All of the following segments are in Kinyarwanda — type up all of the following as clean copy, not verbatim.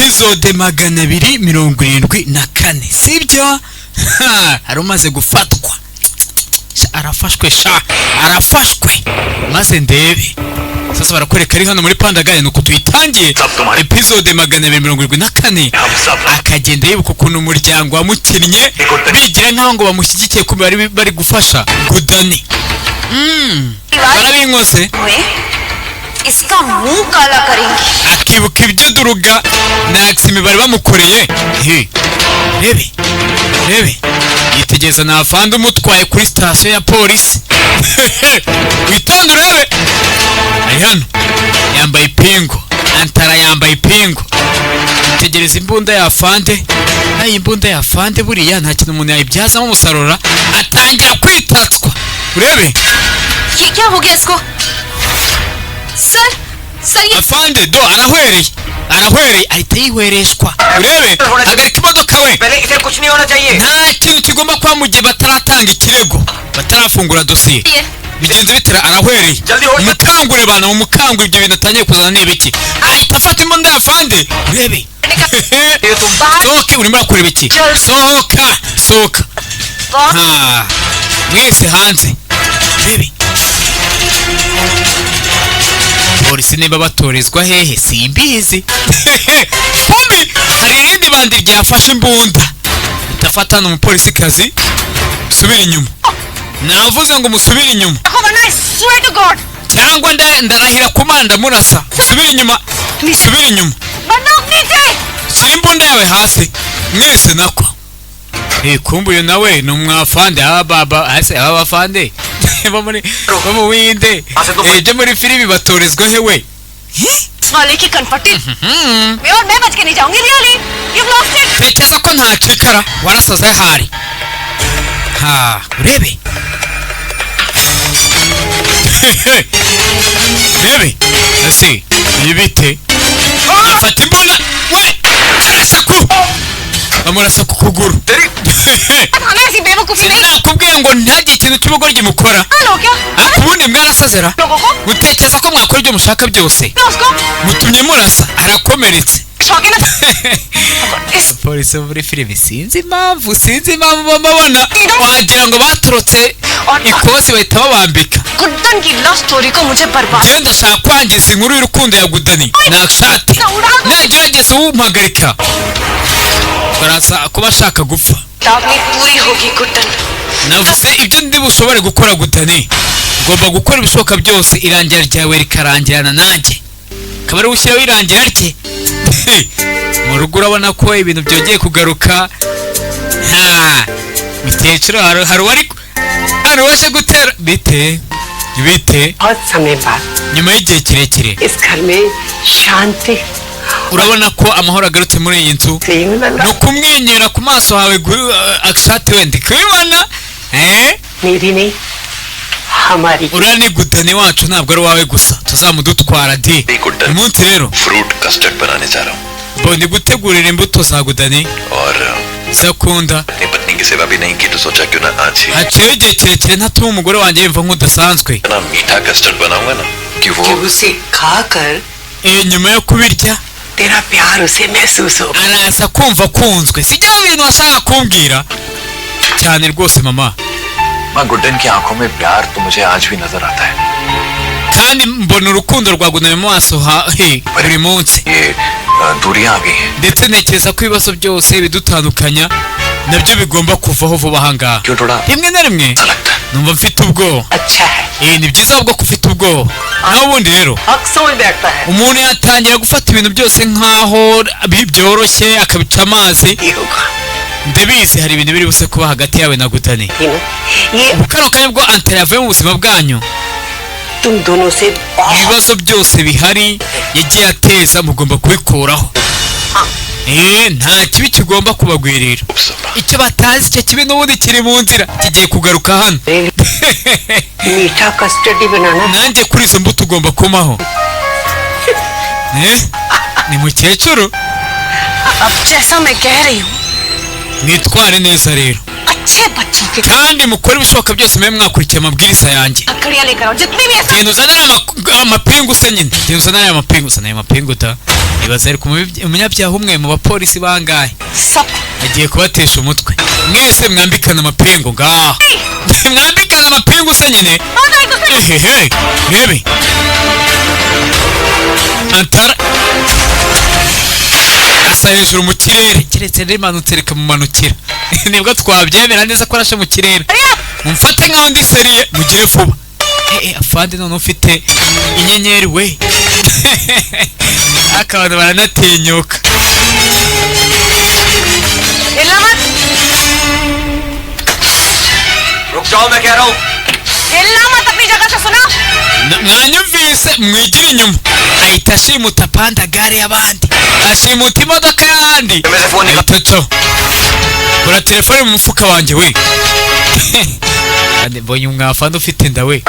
Episode 274, sibyo? Ha, hari umaze gufatwa. Sha, arafashwe, sha, arafashwe. Maze ndebe sasa, barakwereka ari hano muri Pandagare, nuko tuyitangiye episode 274. Akagenda yibuka ukuntu umuryango wamukinnye, bigira nkaho ngo bamushyigikiye, kumbe bari bari gufasha Gudani. Barabinkoze. हुए इसका मुंह काला करेंगे। Akibuka ibyo Duruga na Akisimi bari bamukoreye. He, rebe, rebe, yitegereza na afande umutwaye kuri sitasiyo ya polisi. Witonde urebe, ari hano yambaye ipingu. Antara yambaye ipingu, yitegereza imbunda ya afande. Nayo imbunda ya afande buriya nta kintu umuntu yayibyazamo umusaruro. Atangira kwitatswa, urebe. ये क्या हो गया इसको? Sir, sir, ये Afande do arahwereye, arahwereye, ahita yihwereshwa. Urebe, hagarika imodoka we. पहले इसे कुछ नहीं होना चाहिए। Nta kintu kigomba kuba mu gihe bataratanga ikirego, batarafungura dosiye. ये Bigenze bitera, arahwereye. Mukangure bana, mumukangure. Ibyo bintu atangiye kuzana ni ibiki? Ahita afata imbunda ya afande, urebe. Sohoke, urimo urakora ibiki? Sohoka, sohoka. Ha, mwese hanze. Urebe polisi niba batorezwa hehe simbizi. Kumbi hari irindi bandi ryafashe imbunda, itafata hano umupolisikazi. Subira inyuma, navuze ngo musubire inyuma. वरना I swear to God. Cyangwa ndarahira ku Mana ndamurasa. Subira inyuma, subira inyuma. बंदूक नीचे। Shyira imbunda yawe hasi mwese nako. Eh, kumbe uyu nawe ni umwafande. Aba baba ese, aba bafande bo mu Buhinde, eh, byo muri filimi batorezwa he we? इस वाले की कनपट्टी मैं और मैं बच के नहीं जाऊंगी। Really, you lost it. Tekereza ko ntacikara, warasaze ahari. Ha, urebe, rebe ese ibite. Afata imbunda we, arasa ku bamurasa ku kuguru. हमें ऐसी बेवकूफी नहीं। Nakubwiye ngo ntihagire ikintu cy'ubugoryi mukora. हो क्या? Ariko ubundi mwarasazera? लोगों को Mutekereza ko mwakora ibyo mushaka byose? उसको Mutumye murasa, arakomeretse. शौकीन इस Polisi bo muri filimi, sinzi impamvu bamubona wagira ngo batorotse ikosi, bahita babambika. Guddan की love story को मुझे बर्बाद Njyewe ndashaka kwangiza inkuru y'urukundo ya Gudani na Shati. Nagerageza uwumpagarika baraza kuba ashaka gupfa. अपनी पूरी होगी Guddan. Navuze ibyo ndi bushobore gukora. Gudani, ngomba gukora ibishoboka byose irangira ryawe rikarangirana nanjye, akaba ari gushyiraho irangira rye mu rugo. Urabona ko ibintu byongeye kugaruka. Ha, mukecuru, hari uwari, hari uwaje gutera. Bite, bite? बहुत समय बाद Nyuma y'igihe kirekire इस घर में शांति urabona ko amahoro agarutse muri iyi nzu. से Ni ukumwenyura ku maso hawe akishati wenda kubibona, eh. मेरी नहीं, हमारी। Uriya ni Gudani wacu, ntabwo ari uwawe gusa, tuzamudutwara di. Guddan. Uyu munsi rero fruit custard बनाने जा रहा हूँ। Bo ndi gutegurira imbuto za Gudani और zakunda. अपनी पत्नी की सेवा भी नहीं की, तो सोचा क्यों ना आज ही Haciyeho igihe kirekire ntatuma umugore wanjye yumva nk'udasanzwe. इतना मीठा कस्टर्ड बनाऊंगा ना कि वो कि उसे खाकर Eh, nyuma yo kubirya तेरा प्यार उसे महसूस होगा। Araza kumva akunzwe. Si bya bintu washaka kumbwira cyane rwose mama. माँ, गुड्डन की आंखों में प्यार तो मुझे आज भी नजर आता है। Kandi mbona urukundo rwa Gudani mu maso he buri munsi. ये दूरियां आ गई हैं। Ndetse ntekereza ko ibibazo byose bidutandukanya nabyo bigomba kuvaho vuba ahangaha. क्यों थोड़ा Rimwe na rimwe ऐसा लगता है। Numva mfite ubwoba. अच्छा है। Eh, ni byiza ahubwo ko ufite ubwoba, naho ubundi rero हक समझ बैठता है। Umuntu yatangira gufata ibintu byose nk'aho byoroshye, akabica amazi. ये होगा। Ndabizi hari ibintu biri buze kuba hagati yawe na Gudani. थी ना ये Ubu kano kanya bwo Antara yavuye mu buzima bwanyu, तुम दोनों से बहुत ibibazo byose bihari yagiye ateza mugomba kubikuraho. Eh, nta kibi kigomba kubagwirira. Icyo batazi, icyo kibi n'ubundi kiri mu nzira, kigiye kugaruka hano. मीठा custard ही बनाना। Nanjye kuri izo mbuto ugomba kumaho. Eh, ni mukecuru. अब जैसा मैं कह रही हूँ, Mwitware neza rero अच्छे बच्चों के kandi mukore ibishoboka byose mube mwakurikiye amabwiriza yanjye. हथकड़ियां लेकर आओ, जितनी भी ऐसा Genda uzane aya amapingu se nyine, genda uzane aya mapingu, uzane aya mapingu da. Ibaza ariko umunyabyaha umwe mu bapolisi bangahe? सब Agiye kubatesha umutwe. Mwese mwambikana amapingu, ngaho mwambikana amapingu se nyine. Ehehe, rebe Antara asa hejuru mu kirere, keretse rimanutse rikamumanukira, nibwo twabyemera neza ko arashe mu kirere. Mumfate nkaho ndi sérieux, mugire vuba. Eh, afande, none ufite inyenyeri we, ariko abantu baranatinyuka. हिलना मत। रुक जाओ, मैं कह रहा हूँ। हिलना मत अपनी जगह से, सुना? Mwanyumvise? Mwigire inyuma. Ahita ashimuta panda gare y'abandi, ashimuta imodoka y'abandi, ahita acaho. Kura telefone mu mufuka wanjye we. Kandi mbonye umwafande ufite inda we.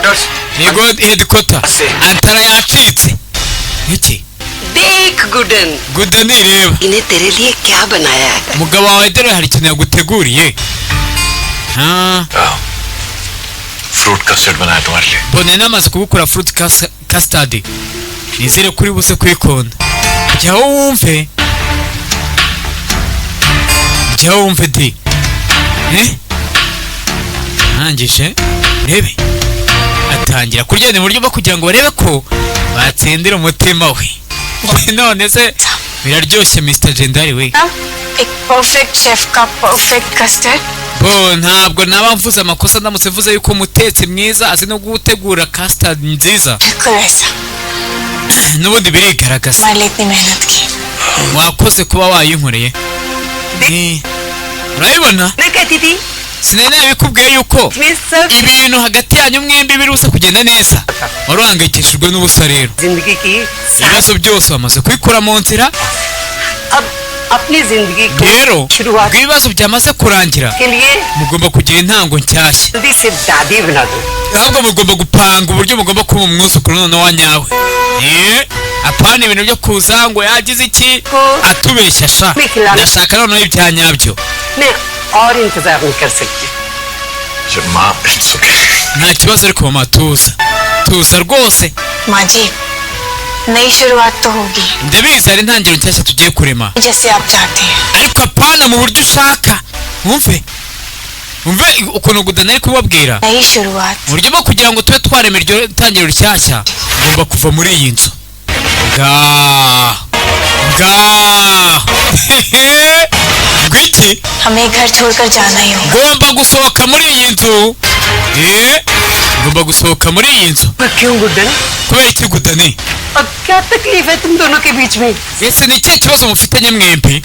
Nigo headquarter, Antara yacitse iki? देख गुडन, Guda, nireba. इन्हें तेरे लिए क्या बनाया है। Umugabo wawe dore hari ikintu yaguteguriye. Ah, fruit custard बनाया तुम्हारे लिए। Mbona namaze kugukora fruit custard, nizere kuri buze kuyikunda. Jyaho wumve, jyaho wumve di. Eh, arangije urebe atangira kurya. Ni mu buryo bwo kugira ngo barebe ko batsindira umutima we. None se biraryoshye, Mr Jendari we? एक perfect chef का perfect custard. Bo ntabwo naba mvuze amakosa ndamutse mvuze yuko umutetsi mwiza azi no gutegura custard nziza. बिल्कुल ऐसा। N'ubundi birigaragaza. हमारे लिए इतनी मेहनत की। Wakoze kuba wayinkoreye. Urabibona? मैं कहती थी Sinari nabikubwiye yuko मैं सब ibintu hagati yanyu mwembi biri buze kugenda neza? Wari uhangayikishijwe n'ubusa rero. जिंदगी की Ibibazo byose bamaze kubikura mu nzira. अब अपनी जिंदगी को Rero शुरुआत ubwo ibibazo byamaze kurangira, के लिए mugomba kugira intango nshyashya. जल्दी से दादी बना दो। Ahubwo mugomba gupanga uburyo mugomba kuba umwuzukuru noneho wa nyawe. Eh, apana ibintu byo kuza ngo yagize iki, atubeshya sha. Ndashaka noneho ibya nyabyo. मैं और इंतजार नहीं कर सकती। माँ, it's okay. Nta kibazo ariko mama, tuza, tuza rwose. माँ जी, नई शुरुआत तो होगी, Ndabizi, hari intangiriro nshyashya tugiye kurema, जैसे आप चाहते हैं। ariko apana mu buryo ushaka. Wumve, wumve ukuntu Gudana ari kubabwira. नई शुरुआत। Mu buryo bwo kugira ngo tube twarema iryo tangiriro rishyashya, ngomba kuva muri iyi nzu. Nga nga ngwiki? हमें घर छोड़कर जाना ही होगा। Ngomba gusohoka muri iyi nzu. Eh, ngomba gusohoka muri iyi nzu. पर क्यों Guddan? Kubera iki, Gudani? अब क्या तकलीफ है तुम दोनों के बीच में? Ese ni ikihe kibazo mufitanye mwembi?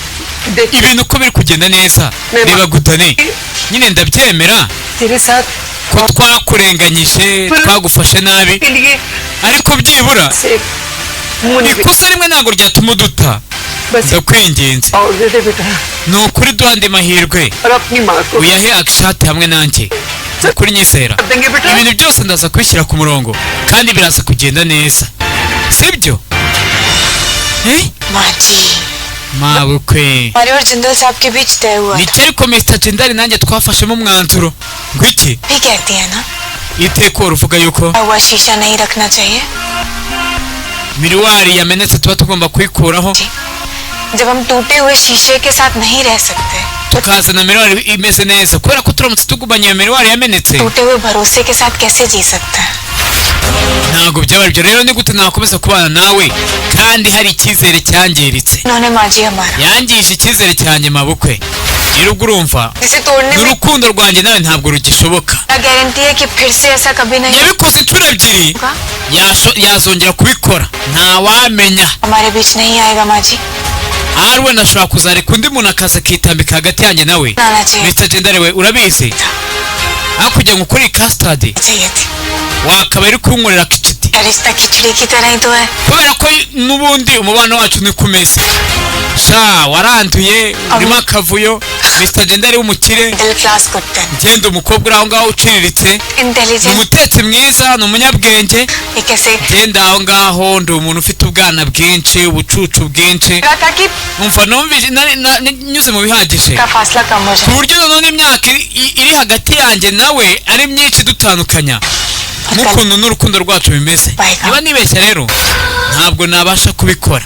देख, Ibintu uko biri kugenda neza. Reba Gudani nyine, ndabyemera तेरे साथ ko twakurenganyije, twagufashe nabi, के लिए ariko byibura से मुझे ikosa rimwe ntabwo ryatuma uduta. बस Ndakwinginze, और दे दे बेटा। Ni ukuri duha andi mahirwe, और अपनी माँ को uyahe Akishati hamwe nanjye. Ni ukuri nyizera, कर देंगे बेटा। Ibintu byose ndaza kubishyira ku murongo kandi biraza kugenda neza, sibyo? Eh, माँ जी, mabukwe. हमारे और जिंदल साहब के बीच तय हुआ था। Nicyo ariko Mr Jendari nanjye twafashemo umwanzuro. Ngwiki? भी कहती है ना, Iteka uruvuga yuko हुआ शीशा नहीं रखना चाहिए। Miroir yamenetse tuba tugomba kuyikuraho. जब हम टूटे हुए शीशे के साथ नहीं रह सकते, Tukazana miroir imeze neza, kubera ko turamutse tugumanye iyo miroir yamenetse, टूटे हुए भरोसे के साथ कैसे जी सकते हैं? Ntabwo byaba ibyo. Rero ni gute nakomeza kubana nawe kandi hari icyizere cyangiritse? उन्होंने माँ जी हमारा Yangije icyizere cyanjye mabukwe. Rero ubwo urumva, जिसे तोड़ने में n'urukundo rwanjye nawe ntabwo rugishoboka. Guarantee है कि फिर से ऐसा कभी नहीं Yabikoze inshuro ebyiri, होगा। yazongera kubikora, ntawamenya. हमारे बीच नहीं आएगा माँ जी। Ahari wenda ashobora kuzareka undi muntu akaza akitambika hagati yanjye nawe. आना चाहिए Mr Jendare we, urabizi, aho kugira ngo ukore iyi custard, चाहिए थी। Wakaba uri kunkorera kiciti. क्या रिश्ता खिचड़ी की तरह ही तो है। Kubera ko n'ubundi umubano wacu niko umeze sha, waranduye, urimo akavuyo. Mr Jendare w'umukire, middle class कुत्ते। ngenda umukobwa uri aho ngaho uciriritse, ni intelligent umutetsi mwiza, ni umunyabwenge. ये कैसे Genda aho ngaho ndi umuntu ufite ubwana bwinshi, ubucucu bwinshi. लगा था कि Umva, numvise nyuze mu bihagije, का फासला कम हो ku जाए। buryo noneho n'imyaka iri hagati yanjye nawe ari myinshi dutandukanya n'ukuntu n'urukundo rwacu bimeze. Bayika. Niba nibeshya rero, ntabwo nabasha kubikora.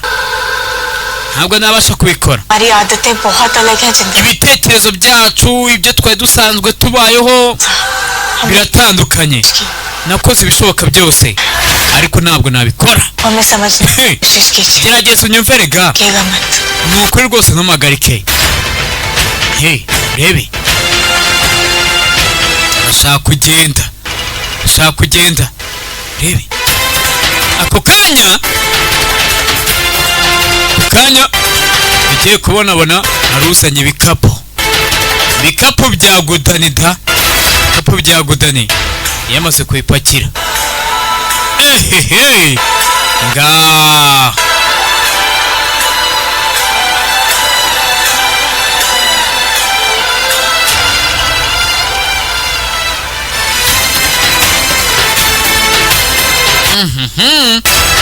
Ntabwo nabasha kubikora. हमारी आदतें बहुत अलग हैं Jindal. Ibitekerezo byacu, ibyo twari dusanzwe tubayeho biratandukanye. Nakoze ibishoboka byose, ariko ntabwo nabikora. हमें समझने की कोशिश कीजिए। Gerageza unyumve rega. रुकिएगा मत। Ni ukuri rwose, ntumpagarike. Hey, rebe, ashaka kugenda, ashaka kugenda. Rebe, ako kanya bigiye kubonabona aruzanye ibikapu, ibikapu bya Gudani da, ibikapu bya Gudani yamaze kubipakira. Ehehe, ngaho.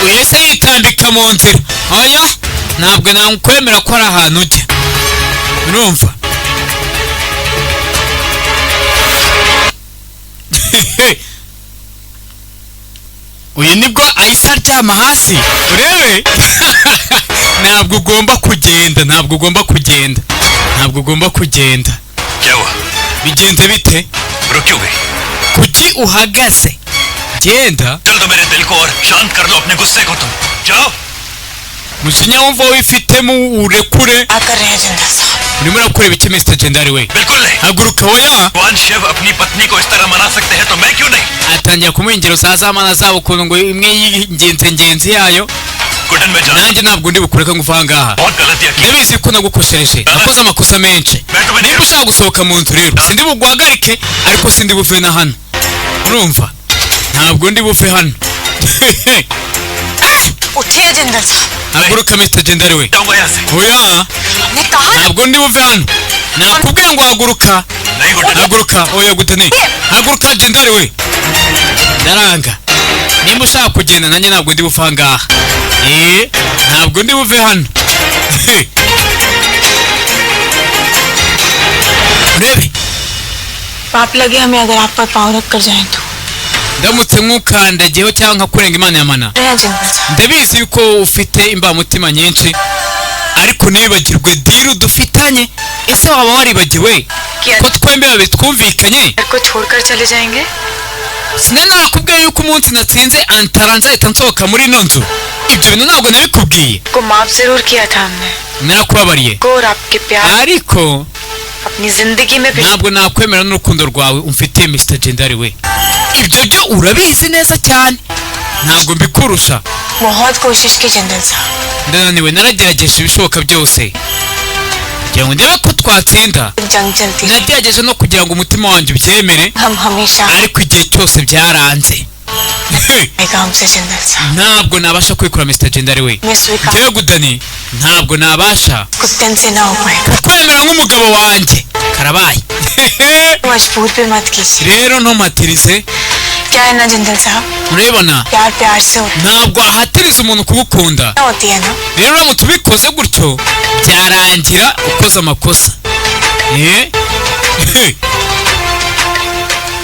Uhise yitambika mu nzira. Oya, ntabwo nakwemera ko ari ahantu ujya, urumva? Uyu nibwo ahise aryama hasi. Urebe, ntabwo ugomba kugenda, ntabwo ugomba kugenda, ntabwo ugomba kugenda. क्या हुआ? Bigenze bite? रुक क्यों गई? Kuki uhagaze? Genda. चल दो मेरे दिल को और शांत कर लो अपने गुस्से को। तुम जाओ। Mujinya wumva wifitemo urekure. क्या कर रहे हैं जिंदल साहब? Urimo urakora ibiki, Mr Jindal we? बिल्कुल नहीं। Haguruka, oya. भगवान शिव अपनी पत्नी को इस तरह मना सकते हैं तो मैं क्यों नहीं? Atangira kumuha ingero za za mana zabo, ukuntu ngo imwe yingenzi ngenzi yayo. Guddan में जाना Nanjye ntabwo ndi bukureke ngo uve aha ngaha. बहुत गलतियां की। Ndabizi ko nagukoshereje, nakoze amakosa menshi. मैं तुम्हें नहीं Niba ushaka gusohoka mu nzu rero, sindi buguhagarike, ariko sindi buve na hano, urumva? Ntabwo ndi buve hano. उठिए जिंदल साहब। Haguruka, Mr Jindal we. जाऊंगा यहाँ से। Oya. हमने कहा ना। Ntabwo ndi buve hano, nakubwiye ngo haguruka. नहीं Guddan. Haguruka, oya Gudani, haguruka Jindal we, ndaranga. Nimba ushaka kugenda, nanjye ntabwo ndi buve aha ngaha. Ntabwo ndi buve hano. Urebe. पाप लगे हमें अगर आप पर पाँव रख कर जाए तो। Ndamutse nkukandagiyeho cyangwa nkakurenga, Imana yamana. रहे जिंदल साहब। Ndabizi yuko ufite imbamutima nyinshi, ariko ntibibagirwe deal dufitanye. Ese waba waribagiwe ko twembi babiri twumvikanye? को छोड़कर चले जाएंगे? Sinari narakubwiye yuko umunsi natsinze antara nzahita nsohoka muri ino nzu? Ibyo bintu ntabwo nabikubwiye? को माफ जरूर किया था हमने। Narakubabariye. को और आपके प्यार Ariko अपनी जिंदगी में भी। Ntabwo nakwemera n'urukundo rwawe umfitiye, Mr Jindal we. Ibyo byo urabizi neza cyane, ntabwo mbikurusha. बहुत कोशिश की जिंदल साहब। Ndananiwe, naragerageje ibishoboka byose kugira ngo ndebe ko twatsinda. जंग चलती रही। Nagerageje no kugira ngo umutima wanjye ubyemere, हम हमेशा ariko igihe cyose byaranze. आएगा हमसे जिंदल साहब। Ntabwo nabasha kwikura, Mr Jindal we. मैं स्वीकार Njyewe Gudani ntabwo nabasha कुत्तन से ना हो पाएगा। kukwemera nk'umugabo wanjye, karabaye. मजबूर पे मत कीजिए। Rero ntumpatirize. क्या है ना जिंदल साहब, Urabibona, प्यार प्यार से होता ntabwo wahatiriza umuntu kugukunda. होती है ना। Rero uramutse ubikoze gutyo, byarangira ukoze amakosa.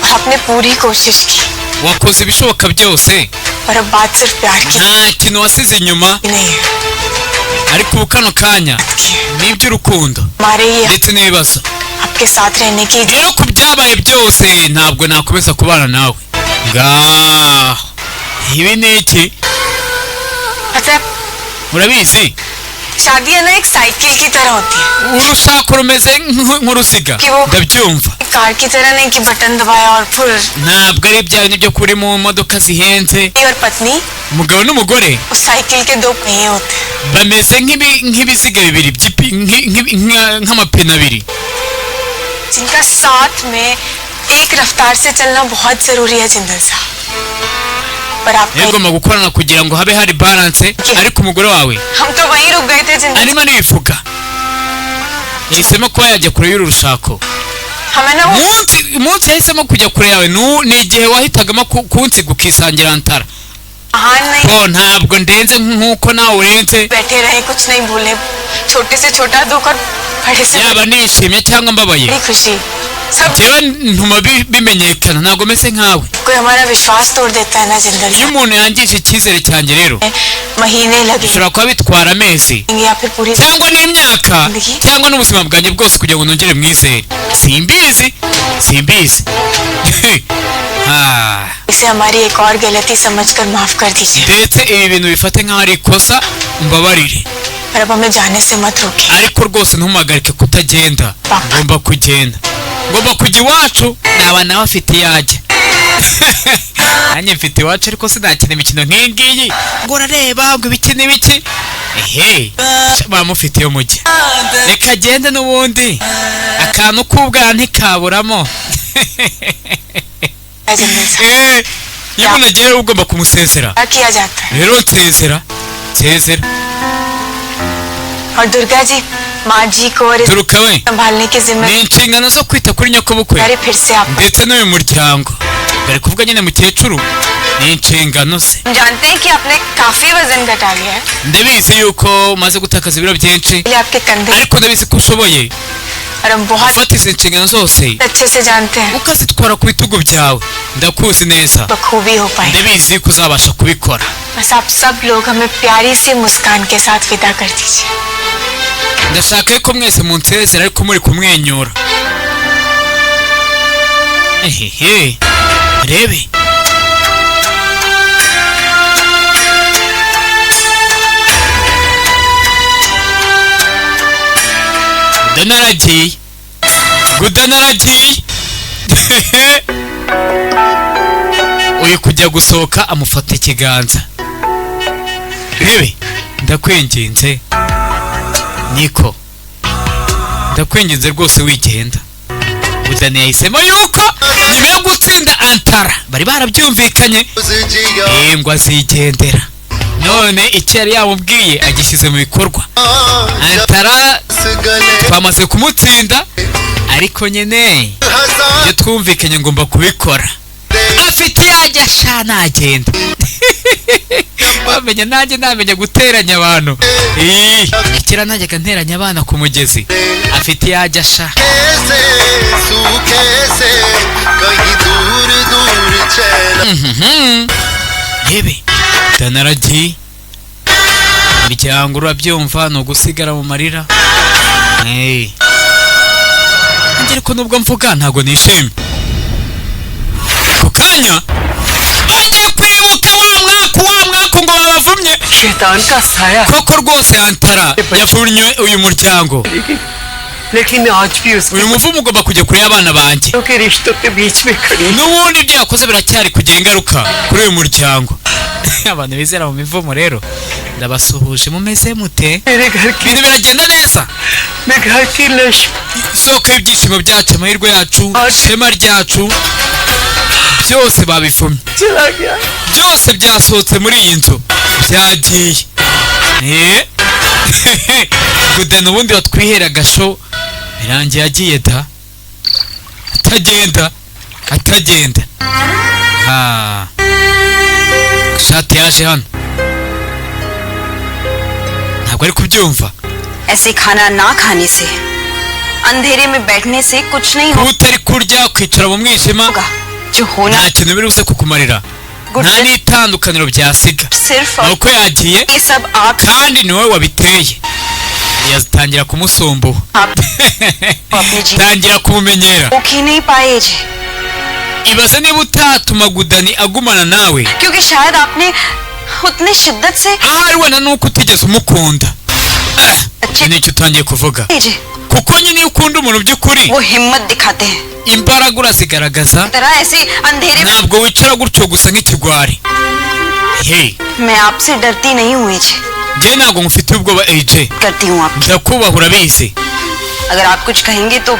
और आपने पूरी कोशिश की। Wakoze ibishoboka byose. और अब बात सिर्फ प्यार की Nta kintu wasize inyuma. नहीं है। Ariko ubu kano kanya की है। ni iby'urukundo हमारे ये ndetse n'ibibazo. आपके साथ रहने की Rero ku byabaye byose, ntabwo nakomeza kubana nawe. Ngaho, ibi ni iki? अच्छा, Urabizi, शादी है ना, एक साइकिल की तरह होती है। Urushako rumeze nk'uruziga. Kibo. Ndabyumva. Car की तरह नहीं कि बटन दबाया और फिर। Ntabwo ari bya bintu byo kuri mu modoka zihenze. और पत्नी Umugabo n'umugore उस साइकिल के दो पहिए होते हैं। Bameze nk'ibiziga bibiri nk'amapine abiri. जिनका साथ में एक रफ्तार से चलना बहुत जरूरी है जिंदल साहब, पर आपका Rero ugomba gukorana kugira ngo habe hari balance, ariko umugore wawe हम तो वहीं रुक गए थे Jindal. Arimo arifuka, yahisemo kuba yajya kure y'uru rushako. हमें ना वो Umunsi yahisemo kujya kure yawe ni igihe wahitagamo kunsiga ukisangira antara. महान नहीं। Bo ntabwo ndenze nk'uko nawe urenze. बैठे रहे, कुछ नहीं भूले, छोटे से छोटा दुख और बड़े से Yaba nishimye cyangwa mbabaye, बड़ी खुशी, सब njyewe ntuma bimenyekana, ntabwo meze nkawe. कोई हमारा विश्वास तोड़ देता है ना Jindal Iyo umuntu yangije icyizere cyanjye rero, महीने लगेंगे Bishobora kuba bitwara amezi या फिर पूरी cyangwa n'imyaka cyangwa n'ubuzima bwanjye bwose kugira ngo nongere mwizere. Simbizi, simbizi. Ah. इसे हमारी एक और गलती समझकर माफ कर दीजिए। Ndetse ibi bintu bifate nk'aho ari ikosa, umbabarire, पर अब हमें जाने से मत रोकिए। ariko rwose ntumuhagarike kutagenda. Ngomba kugenda, ngomba kujya iwacu. Naba nawe afite iyo ajya, nanjye mfite iwacu, ariko sinakina imikino nk'iyi ngiyi ngo urareba ngo ibiki n'ibiki. Ehe, bamufite iyo mujya, reka agende n'ubundi akantu k'ubwana ntikaburamo. Rajendra साहब Eh, iyo umuntu agiye rero ugomba kumusezera. क्या किया जाता है। Rero nsezera, nsezera. और दुर्गा जी, माँ जी को और इस Turuka we, संभालने की ni जिम्मेदारी inshingano zo kwita kuri nyokobukwe फिर से आप ndetse n'uyu muryango, bari kuvuga nyine mukecuru, ni inshingano ze. हम जानते हैं कि आपने काफी वजन घटा लिया है। Ndabizi yuko umaze gutakaza ibiro byinshi, ये आपके कंधे ariko ndabizi ko ushoboye और हम बहुत gufata izi nshingano zose अच्छे से जानते हैं ukazitwara ku bitugu byawe. Ndakuzi neza, बखूबी हो पाए। ndabizi ko uzabasha kubikora. बस आप सब लोग हमें प्यारी सी मुस्कान के साथ विदा कर दीजिए। Ndashaka yuko mwese munsezera ariko muri kumwenyura. Ehehe, rebe Gudana aragiye, Gudana aragiye. Uyu kujya gusohoka amufata ikiganza. Rebe, ndakwinginze niko, ndakwinginze rwose wigenda. Gudani yahisemo yuko nyuma yo gutsinda Antara bari barabyumvikanye ngo azigendera, none icyo yari yamubwiye agishyize mu bikorwa. Antara twamaze kumutsinda, ariko nyine ibyo twumvikanye ngomba kubikora. Afite yajya sha nagenda, wamenya nanjye namenya guteranya abantu. Ii, kera najyaga nteranya abana ku mugezi. Afite yajya sha. कैसे सूखे से कहीं दूर दूर चला Mhm. Yebe danaragiye, imiryango urabyumva ni ugusigara mu marira. Hey. Nanjye ariko nubwo mvuga ntabwo nishimye. Ako kanya bagiye kwibuka wa mwaka, wa mwaka ngo babavumye. शैतान का साया Koko rwose Antara yavumye uyu muryango. लेकिन आज भी उसके Uyu muvumo ugomba kujya kure y'abana banjye. के रिश्तों के बीच में खड़ी N'ubundi ibyo yakoze biracyari kugira ingaruka kuri uyu muryango. Abantu bizera mu mivumo rero ndabasuhuje, mumeze mute? मेरे घर की Ibintu biragenda neza. मैं घर की Lakshmi Isoko y'ibyishimo byacu, amahirwe yacu, ishema ryacu, byose babifumye, चला गया। byose byasohotse muri iyi nzu byagiye. Eh? Gudana ubundi batwihera agasho birangiye agiye da, atagenda, atagenda. Ah. Shati yaje hano ntabwo ari kubyumva. ऐसे खाना ना खाने से, अंधेरे में बैठने से कुछ नहीं Kuba utari kurya, kwicara mu mwijima, होगा। जो होना nta kintu biri buze kukumarira, nta n'itandukaniro byasiga. सिर्फ Ni और uko yagiye, ये सब आप kandi ni wowe wabiteye. Yatangira kumusumbuha, आप अपने जीवन tangira kumumenyera. रोक ही नहीं पाए जी, Ibaze niba utatuma Gudani agumana nawe, क्योंकि शायद आपने उतने शिद्दत से ahari wenda nuko utigeze umukunda. Ah, अच्छे iki nicyo utangiye kuvuga, जी kuko nyine iyo ukunda umuntu by'ukuri वो हिम्मत दिखाते हैं imbaraga urazigaragaza, तरह ऐसे अंधेरे में ntabwo wicara gutyo gusa nk'ikigwari. Hey, मैं आपसे डरती नहीं हूँ जी, njye ntabwo ngufitiye ubwoba AJ, करती हूँ आप। ndakubaha urabizi. अगर आप कुछ कहेंगे तो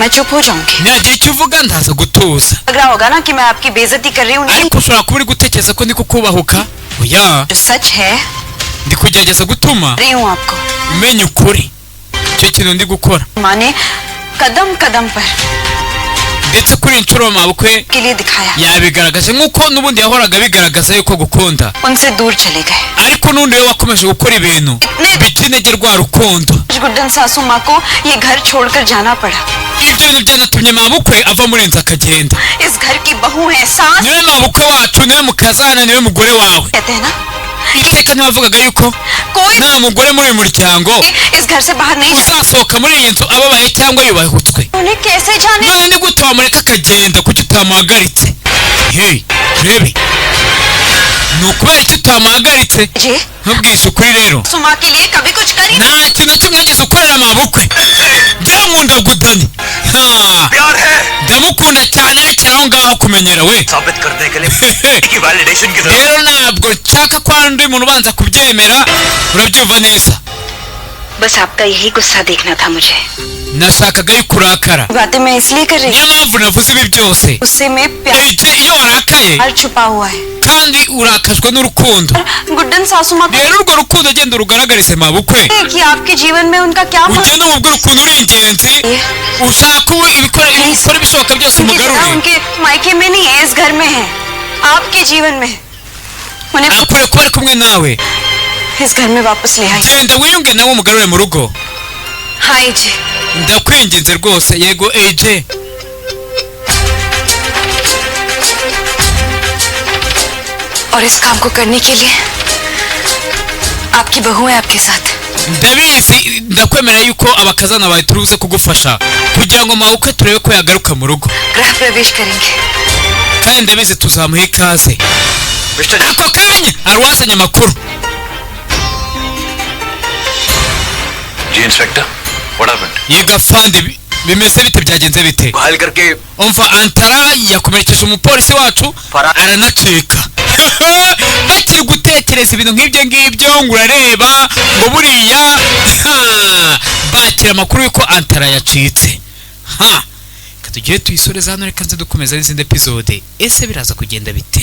मैं चुप हो जाऊंगी। Nagira icyo uvuga ndaza gutuza, लग रहा होगा ना कि मैं आपकी बेइज्जती कर रही हूँ। नहीं, ariko ushobora kuba uri gutekereza ko ndi kukubahuka. Oya, जो सच है ndi kugerageza gutuma रही हूँ आपको। umenya ukuri, icyo kintu ndi gukora. माँ ने कदम कदम पर Ndetse kuri iyi nshuro mabukwe के लिए दिखाया, yabigaragaje nk'uko n'ubundi yahoraga abigaragaza yuko gukunda, उनसे दूर चले गए। ariko n'undi we wakomeje gukora ibintu bica intege rwa rukundo. Guddan सासू माँ को ये घर छोड़कर जाना पड़ा। Ibyo bintu byanatumye mabukwe ava muri inzu akagenda. इस घर की बहू है, सास Niwe mabukwe wacu, niwe mukazana, niwe mugore wawe. कहते हैं ना, Iteka ntiwavugaga yuko कोई nta mugore muri uyu muryango इस घर से बाहर नहीं जा uzasohoka muri iyi nzu ababaye cyangwa yubahutswe? उन्हें कैसे जाने None ni gute wamureka akagenda? Kuki utamuhagaritse? Hey, rebe, ni ukubera iki utamuhagaritse? जी Ntubwise ukuri rero. सुमा के लिए कभी कुछ करी Nta kintu na kimwe wigeze ukorera mabukwe. Njyewe nkunda Gudani. Ha, प्यार है ndamukunda cyane. Rekera aho ngaho kumenyera we. साबित करने के लिए की validation की जरूरत Rero ntabwo nshaka ko hari undi muntu ubanza kubyemera, urabyumva neza? बस आपका यही गुस्सा देखना था मुझे। Nashakaga yuko urakara. बातें मैं इसलिए कर रही Niyo mpamvu navuze ibi byose. गुस्से में प्यार Ege, iyo warakaye छुपा हुआ है। kandi urakajwe n'urukundo, Guddan सासू माँ को rero urwo rukundo genda urugaragarize mabukwe. कि आपके जीवन में उनका क्या महत्व Ugende umubwire ukuntu uri ingenzi, ushaka ubu ibikora ibishoboka byose उनकी जगह umugarure. उनके मायके में नहीं है, इस घर में है, आपके जीवन में है। उन्हें Akure kuba ari kumwe nawe. इस घर में वापस ले आई। Genda wiyunge nawe, umugarure mu rugo. हाँ जी। Ndakwinginze rwose. Yego eje. और इस काम को करने के लिए आपकी बहू है आपके साथ। Ndabizi, ndakwemera yuko abakazana bawe turi buze kugufasha kugira ngo mabukwe turebe ko yagaruka mu rugo. गृह प्रवेश करेंगे। Kandi ndabizi tuzamuha ikaze. Mister Ako kanya hari uwazanye amakuru. Ji inspector, what happened? Yego afande, bimeze bite? Byagenze bite? घायल करके Umva, Antara yakomerekeje umupolisi wacu aranacika. Bakiri gutekereza ibintu nk'ibyo ngibyo ngo urareba ngo buriya ha, bakira amakuru y'uko Antara yacitse. Ha, reka tugire tuyisoreze hano, reka nze dukomeza n'izindi episode. Ese biraza kugenda bite?